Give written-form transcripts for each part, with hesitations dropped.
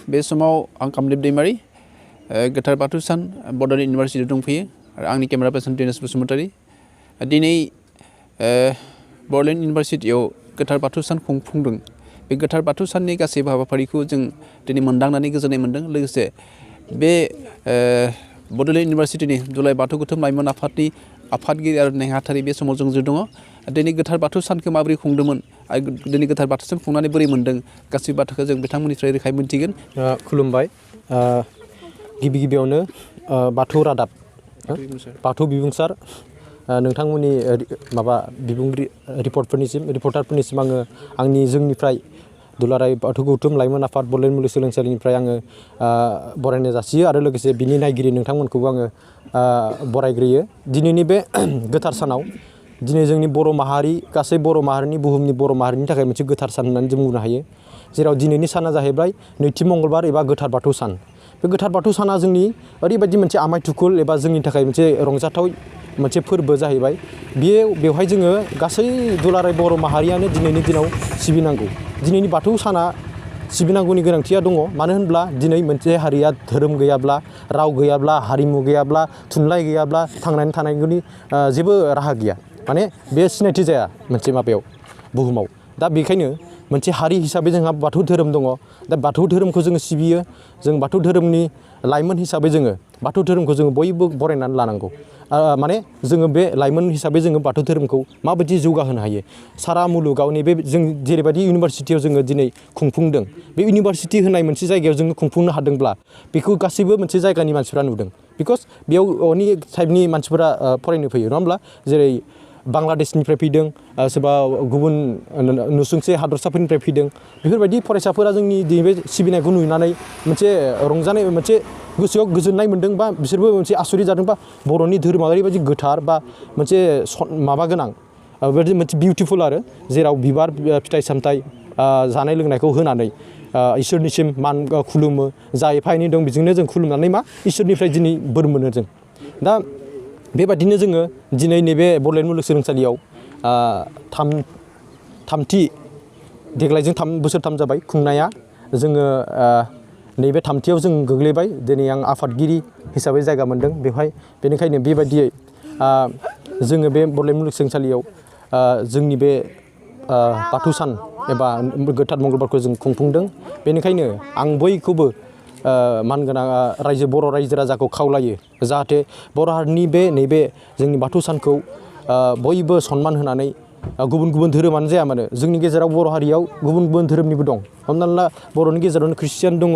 बे समाव आं कामदेब दैमारि गोथार बाथौ सान बड'लेण्ड इउनिभारसिटियाव दंफैयो आरो आंनि केमेरा पार्सन दिनेश बसुमतारी दिनै बड'लेण्ड इउनिभारसिटियाव गोथार बाथौ सान खुंफुंदों बे गोथार बाथौ साननि गासैबो हाबाफारिखौ जों दिनै मोनदांनानै गोजोननाय मोन्दों लोगोसे बे बड'लेण्ड इउनिभारसिटिनि दुलाराय बाथौ गौथुम लाइमोन आफादनि आफादगिरि आरो नेहाथारि बे समाव जों दङ दिनै गोथार बाथौ सानखौ माबोरै खुंदोंमोन आरो दिनै गोथार बाथौ सान खुंनानै बोरै मोन्दों गासैबो बाथ्राखौ जों बिथांमोननिफ्राय रोखायै मोनथिगोन। खुलुमबाय गिबियावनो बाथौ रादाब बाथौ बिबुंसार नोंथांमोननि माबा रिपर्टारफोरनिसिम आङो जोंनिफ्राय दुलाराय बाथौ गौथुम लाइमोन आफाद बड'लेण्ड मुलुगसोलोंसालिनिफ्राय आङो बरायनाय जासियो आरो लोगोसे बिनि नायगिरि नोंथांमोनखौबो आङो बरायग्रोयो। दिनैनि बे गोथार सानाव दिनै जोंनि बर' माहारि गासै बर' माहारिनि बुहुमनि बर' माहारिनि थाखाय मोनसे गोथार सान होननानै जों बुंनो हायो जेराव दिनैनि साना जाहैबाय नैथि मंगलबार एबा गोथार बाथौ सान। बे गोथार बाथौ साना जोंनि ओरैबायदि मोनसे आमाय थुखुल एबा जोंनि थाखाय मोनसे रंजाथाव मोनसे फोरबो जाहैबाय बेवहाय जोङो गासै दुलाराय बर' माहारियानो दिनैनि दिनाव सिबिनांगौ। दिनैनि बाथौ साना सिबिनांगौनि गोनांथिया दङ मानो होनब्ला दिनै मोनसे हारिया धोरोम गैयाब्ला राव गैयाब्ला हारिमु गैयाब्ला थुनलाइ गैयाब्ला थांनानै थानायनि जेबो राहा गैया माने बे सिनायथि जाया मोनसे माबायाव बुहुमाव। दा बेखायनो मोनसे हारि हिसाबै जोंहा बाथौ धोरोम दङ दा बाथौ धोरोमखौ जोङो सिबियो जों बाथौ धोरोमनि लाइमोन हिसाबै जोङो बाथौ धोरोमखौ जोङो बयबो बरायनानै लानांगौ माने जोङो बे लाइमोन हिसाबै जोङो बाथौ धोरोमखौ माबायदि जौगाहोनो हायो सारा मुलुगाव नैबे जों जेरैबायदि इउनिभारसिटियाव जोङो दिनै खुंफुंदों बे इउनिभारसिटि होननाय मोनसे जायगायाव जोङो खुंफुंनो हादोंब्ला बेखौ गासैबो मोनसे जायगानि मानसिफ्रा नुदों बिकज बेयाव अनेक टाइपनि मानसिफोरा फरायनो फैयो नङा होमब्ला जेरै बांलादेशनिफ्राय फैदों सोरबा गुबुन नुसुंसे हादरसाफोरनिफ्राय फैदों बेफोरबायदि फरायसाफोरा जोंनि बे सिबिनायखौ नुनानै मोनसे रंजानाय मोनसे गोसोआव गोजोननाय मोन्दों बा बिसोरबो मोनसे आसुरित जादों बा बर'नि धोरोमा ओरैबायदि गोथार बा मोनसे माबा गोनां बेबायदि मोनसे बिउटिफुल आरो जेराव बिबार फिथाइ सामथाइ जानाय लोंनायखौ होनानै इसोरनिसिम मान खुलुमो जा एफा एनै दं बेजोंनो जों खुलुमनानै इसोरनिफ्राय दिनै बोर मोनो जों। दा बेबादिनो जोङो दिनै नैबे बड'लेण्ड मुलुगसोलोंसालियाव थामथि देग्लायजों 3 बोसोरथाम जाबाय खुंनाया जोङो नैबे थामथियाव जों गोग्लैबाय दिनै आं आफादगिरि हिसाबै जायगा मोन्दों बेवहाय बेनिखायनो बेबायदियै जोङो बे बड'लेण्ड मुलुगसोलोंसालियाव जोंनि बे बाथौ सान एबा गोथार मंगलबारखौ जों खुंफुंदों बेनिखायनो आं बयखौबो मानगोनां बर' रायजो राजाखौ खावलायो जाहाथे बर' हारिनि नैबे जोंनि बाथौ सानखौ बयबो सनमान होनानै गुबुन गुबुन धोरोमानो जाया मानो जोंनि गेजेराव बर' हारियाव गुबुन गुबुन धोरोमनिबो दं हमनानै ला बर'नि गेजेरावनो ख्रिस्टियान दङ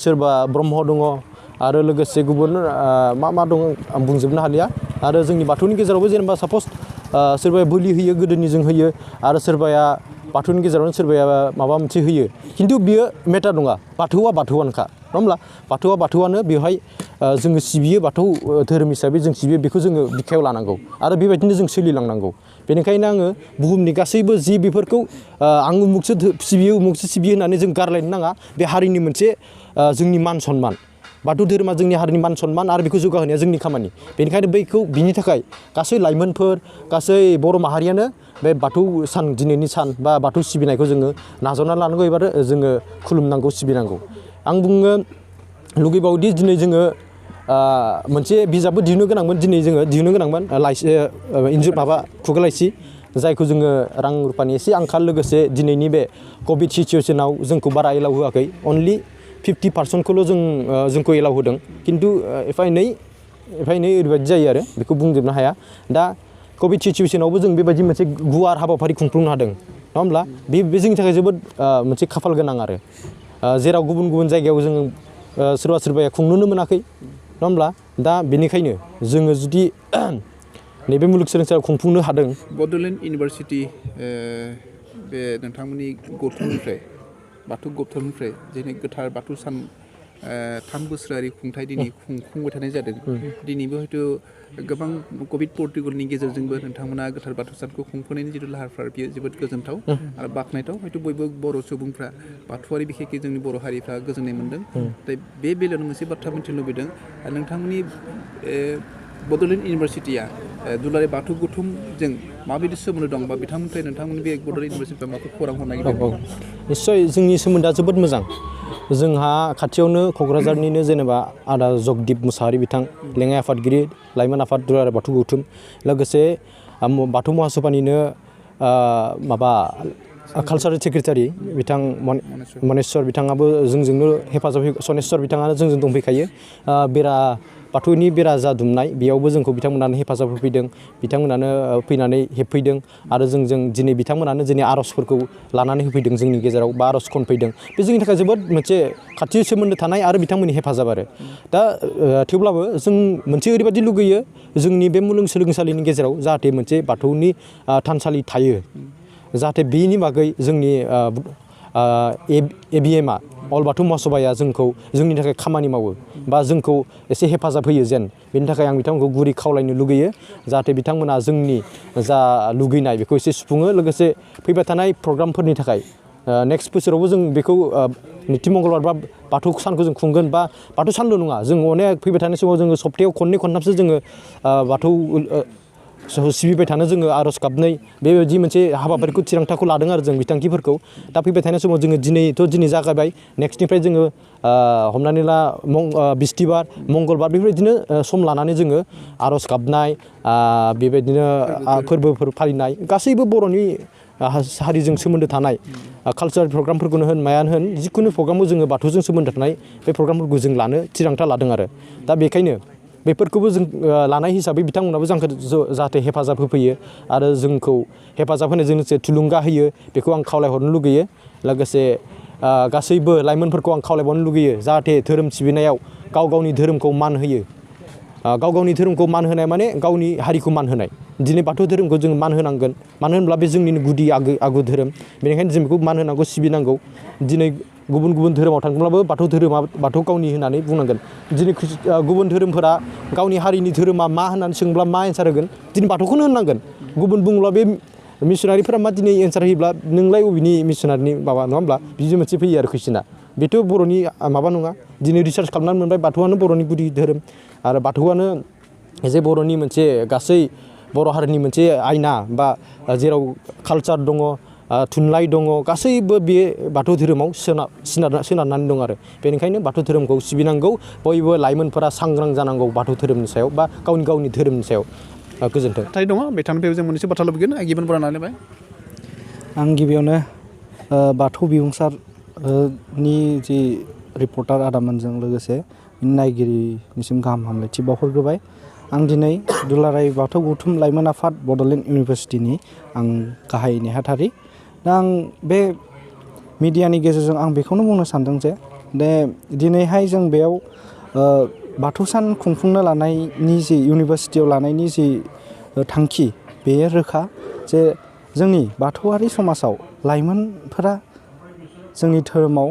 सोरबा ब्रह्म दङ आरो लोगोसे गुबुन मा दङ आं बुंजोबनो हालिया आरो जोंनि बाथौनि गेजेरावबो जेनेबा सापस सोरबाया बोलि होयो गोदोनिजों होयो आरो सोरबाया बाथौनि गेजेरावनो सोरबाया माबा मोनसे होयो खिन्थु बियो मेटार नङा बाथौआ बाथौआनोखा नङा होमब्ला बाथौआ बाथौआनो बेवहाय जोङो सिबियो बाथौ धोरोम हिसाबै जों सिबियो बेखौ जोङो बिखायाव लानांगौ आरो बेबायदिनो जों सोलिलांनांगौ। बेनिखायनो आङो बुहुमनि गासैबो बेफोरखौ आं उमुखसो सिबियो होननानै जों गारलायनो नाङा बे हारिनि मोनसे जोंनि मान सनमान बाथौ धोरोमा जोंनि हारिनि मान सनमान आरो बेखौ जौगाहोनाया जोंनि खामानि बेनिखायनो बिनि थाखाय गासै लाइमोनफोर गासै बर' माहारियानो बे बाथौ सान दिनैनि सान बा बाथौ सिबिनायखौ जोङो नाजावनानै लानांगौ एबा जोङो खुलुमनांगौ सिबिनांगौ। आं बुंनो लुगैबावोदि दिनै जोङो मोनसे बिजाबबो दिहुननो गोनांमोन खुगा लाइसि जायखौ जोङो रां रुफानि एसे आंखाल लोगोसे दिनैनि बे कभिड सिचुवेसनाव जोंखौ बारा एलाउ होआखै अनलि 50% जोंखौ एलाउ होदों खिन्थु एफा एनै ओरैबायदि जायो आरो बेखौ बुंजोबनो हाया। दा कभिड सिचुवेसनावबो जों बेबायदि मोनसे गुवार हाबाफारि खुंफुंनो हादों नङा होमब्ला बे जोंनि थाखाय जोबोद मोनसे खाफाल गोनां आरो जेराव गुबुन गुबुन जायगायाव जोङो सोरबाया खुंनोनो मोनाखै नङा होमब्ला दा बेनिखायनो जोङो जुदि नैबे मुलुगसोलोंसालियाव खुंफुंनो हादों। बड'लेण्ड इउनिभारसिटि बे नोंथांमोननि गौथुमनिफ्राय बाथौ गौथुमनिफ्राय दिनै गोथार बाथौ सान 3 बोसोरारि खुंथाय दिनै खुंबाय थानाय जादों दिनैबो हयथ' गोबां कभिड प्रट'कलनि गेजेरजोंबो नोंथांमोना गोथार बाथौ सानखौ खुंफुंनायनि जिथु लाहार फाहार बेयो जोबोद गोजोनथाव आरो बाख्नायथाव हयथ' बयबो बर' सुबुंफ्रा बाथौआरि बिखेखै जोंनि बर' हारिफ्रा गोजोननाय मोन्दों। दा बे बेलायावनो मोनसे बाथ्रा मिथिनो लुबैदों नोंथांमोननि बड'लेण्ड इउनिभारसिटिया दुलाराय बाथौ गौथुमजों माबायदि सोमोन्दो दं बा बिथांमोननिफ्राय नोंथांमोननि बे बड'लेण्ड इउनिभारसिटिनिफ्राय माबाफोर खौरां हरनाय दं? निस्सय जोंनि सोमोन्दोआ जोबोद मोजां जोंहा खाथियावनो क'क्राझारनिनो जेनेबा आदा जगदीप मुसाहारि बिथां लेङाइ आफादगिरि लाइमोन आफाद दुलाराय बाथौ गौथुम लोगोसे बाथौ महासभानिनो माबा कालचारेल सेक्रेटारि बिथां मनेस्वर बिथाङाबो जोंजोंनो हेफाजाब होयो सनेस्वर बिथाङानो जोंजों दंफैखायो बेरा बाथौनि बेरा जा दुमनाय बेयावबो जोंखौ बिथांमोनानो हेफाजाब होफैदों बिथांमोनानो फैनानै हेबफैदों आरो जों दिनै बिथांमोनानो जोंनि आर'जफोरखौ लानानै होफैदों जोंनि गेजेराव बा आर'ज खनफैदों बे जोंनि थाखाय जोबोद मोनसे खाथि सोमोन्दो थानाय आरो बिथांमोननि हेफाजाब आरो दा थेवब्लाबो जों मोनसे ओरैबायदि लुगैयो जोंनि बे मुलुगसोलोंसालिनि गेजेराव जाहाथे मोनसे बाथौनि थानसालि थायो जाहाथे बेनि बागै जोंनि एबिएमआ अल बाथौ महासभाया जोंखौ जोंनि थाखाय खामानि मावो बा जोंखौ एसे हेफाजाब होयो जेन बेनि थाखाय आं बिथांमोनखौ गुरै खावलायनो लुगैयो जाहाथे बिथांमोना जोंनि जा लुगैनाय बेखौ एसे सुफुङो लोगोसे फैबाय थानाय प्रग्रामफोरनि थाखाय नेक्स्ट बोसोरावबो जों बेखौ नैथि मंगलबार बा बाथौ सानखौ जों खुंगोन बा बाथौ सानल' नङा जों अनेक फैबाय थानाय समाव जोङो सप्तायाव खननै खनथामसो जोङो बाथौ सिबिबाय थानो जोङो आर'ज गाबनाय बेबायदि मोनसे हाबाफारिखौ थिरांथाखौ लादों आरो जों बिथांखिफोरखौ दा फैबाय थानाय समाव जोङो दिनै जागायबाय नेक्स्टनिफ्राय जोङो हमनानै ला बिस्थिबार मंगलबार बेफोरबायदिनो सम लानानै जोङो आर'ज गाबनाय बेबायदिनो फोरबोफोर फालिनाय गासैबो बर'नि हारिजों सोमोन्दो थानाय कालचारेल प्रग्रामफोरखौनो होन मायानो होन जिखुनु प्रग्रामखौ जोङो बाथौजों सोमोन्दो थानाय बे प्रग्रामफोरखौ जों लानो थिरांथा लादों आरो दा बेखायनो बेफोरखौबो जों लानाय हिसाबै बिथांमोनाबो जोंखौ जाहाथे हेफाजाब होफैयो आरो जोंखौ हेफाजाब होनायजों लोगोसे थुलुंगा होयो बेखौ आं खावलायहरनो लुगैयो लोगोसे गासैबो लाइमोनफोरखौ आं खावलायबावनो लुगैयो जाहाथे धोरोम सिबिनायाव गाव गावनि धोरोमखौ मान होयो गाव गावनि धोरोमखौ मान होनाय माने गावनि हारिखौ मान होनाय दिनै बाथौ धोरोमखौ जों मान होनांगोन मानो होनब्ला बे जोंनिनो गुदि आगु धोरोम बेनिखायनो जों बेखौ मान होनांगौ सिबिनांगौ दिनै गुबुन गुबुन धोरोमाव थांब्लाबो बाथौ धोरोमा बाथौ गावनि होननानै बुंनांगोन दिनै गुबुन धोरोमफोरा गावनि हारिनि धोरोमा मा होननानै सोंब्ला मा एन्सार होगोन दिनै बाथौखौनो होननांगोन गुबुन बुङोब्ला बे मिसनारिफोरा मा दिनै एन्सार होयोब्ला नोंलाय बबेनि मिसनारिनि माबा नङा होमब्ला बिदि मोनसे फैयो आरो कुइसना बेथ' बर'नि माबा नङा दिनै रिसार्च खालामनानै मोनबाय बाथौआनो बर'नि गुदि धोरोम आरो बाथौआनो जे बर'नि मोनसे गासै बर' हारिनि मोनसे आयना बा जेराव कालचार दङ थुनलाइ दङ गासैबो बे बाथौ धोरोमाव सोनारनानै दं आरो बेनिखायनो बाथौ धोरोमखौ सिबिनांगौ बयबो लाइमोनफोरा सांग्रां जानांगौ बाथौ धोरोमनि सायाव बा गावनि धोरोमनि सायाव गोजोन्थों थाय दङ बिथांनिफ्राय जों मोनसे बाथ्रा लुबैगोन गिबियावनो बरायनानै लाबाय आं गिबियावनो बाथौ बिबुंसारनि जि रिपर्टार आदामोनजों लोगोसे नायगिरिनिसिम गाहाम हामलायथि बावहरग्रोबाय आं दिनै दुलाराय बाथौ गौथुम लाइमोन आफाद बड'लेण्ड इउनिभारसिटिनि आं गाहाय नेहाथारि दा आं बे मिडियानि गेजेरजों आं बेखौनो बुंनो सानदों जे दिनैहाय जों बेयाव बाथौ सान खुंफुंनो लानायनि जि इउनिभारसिटियाव लानायनि जि थांखि बेयो रोखा जे जोंनि बाथौआरि समाजाव लाइमोनफोरा जोंनि धोरोमाव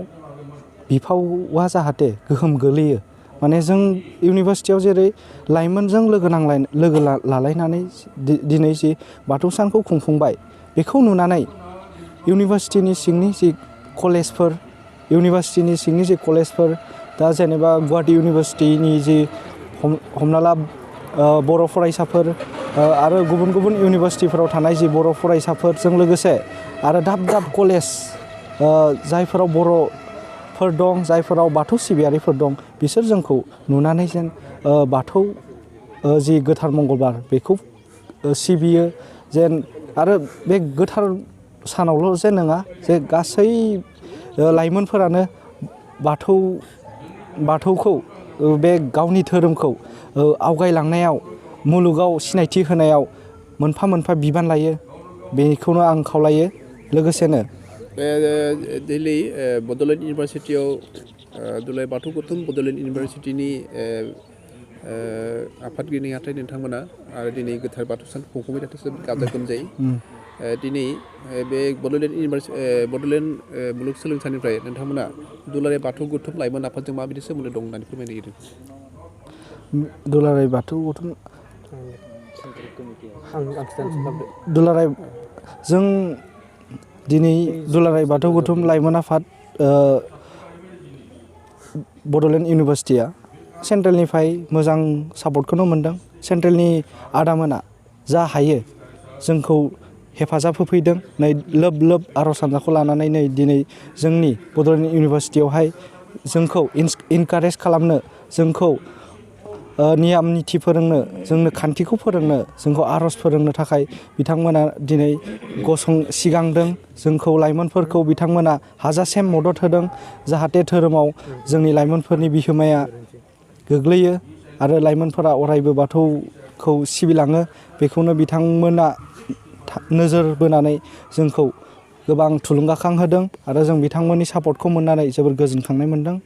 बिफावा जाहाथे गोहोम गोलैयो माने जों इउनिभारसिटियाव जेरै लाइमोनजों लोगो लालायनानै दिनै जि बाथौ सानखौ खुंफुंबाय बेखौ नुनानै इउनिभारसिटिनि सिंनि जि कलेजफोर दा जेनेबा गुवाहाटि इउनिभारसिटिनि जि हमना ला बर' फरायसाफोर आरो गुबुन गुबुन इउनिभारसिटिफोराव थानाय जि बर' फरायसाफोरजों लोगोसे आरो दाब दाब कलेज जायफोराव बर'फोर दं जायफोराव बाथौ सिबियारिफोर दं बिसोर जोंखौ नुनानै जेन बाथौ जि गोथार मंगलबार बेखौ सिबियो जेन आरो बे गोथार सानावल' जे नङा जे गासै लाइमोनफोरानो बाथौखौ बे गावनि धोरोमखौ आवगायलांनायाव मुलुगाव सिनायथि होनायाव मोनफा मोनफा बिबान लायो बेखौनो आं खावलायो लोगोसेनो दिल्ली बड'लेण्ड इउनिभारसिटियाव दुलाराय बाथौ गौथुम बड'लेण्ड इउनिभारसिटिनि आफादगिरि नेहाथारि नोंथांमोना आरो दिनै गोथार बाथौ सान खुंफुंबाय थाथोंसै गाजा गोमजायै दिनै बे बड'लेण्ड मुलुगसोलोंसालिनिफ्राय नोंथांमोना दुलाराय बाथौ गौथुम लाइमोन आफादजों माबायदि सोमोन्दो दं होननानै फोरमायनो नागिरदों दुलाराय बाथौ गौथुम जों दिनै दुलाराय बाथौ गौथुम लाइमोन आफाद बड'लेण्ड इउनिभारसिटिया सेन्ट्रेलनिफ्राय मोजां सापर्टखौनो मोन्दों सेन्ट्रेलनि आदामोना जा हायो जोंखौ हेफाजाब होफैदों नै लोब लोब आर'ज हानजाखौ लानानै नै दिनै जोंनि बड'लेण्ड इउनिभारसिटियावहाय जोंखौ इनकारेज खालामनो, जोंखौ नियम निथि फोरोंनो, जोंनो खान्थिखौ फोरोंनो, जोंखौ आर'ज फोरोंनो थाखाय बिथांमोना दिनै सिगांदों। जोंखौ लाइमोनफोरखौ बिथांमोना हाजासे मदद होदों जाहाथे धोरोमाव जोंनि लाइमोनफोरनि बिहोमाया गोग्लैयो आरो लाइमोनफोरा अरायबो बाथौखौ सिबिलाङो। बेखौनो बिथांमोना नोजोर बोनानै जोंखौ गोबां थुलुंगाखां होदों आरो जों बिथांमोननि सापर्टखौ मोननानै जोबोर गोजोनखांनाय मोनदों।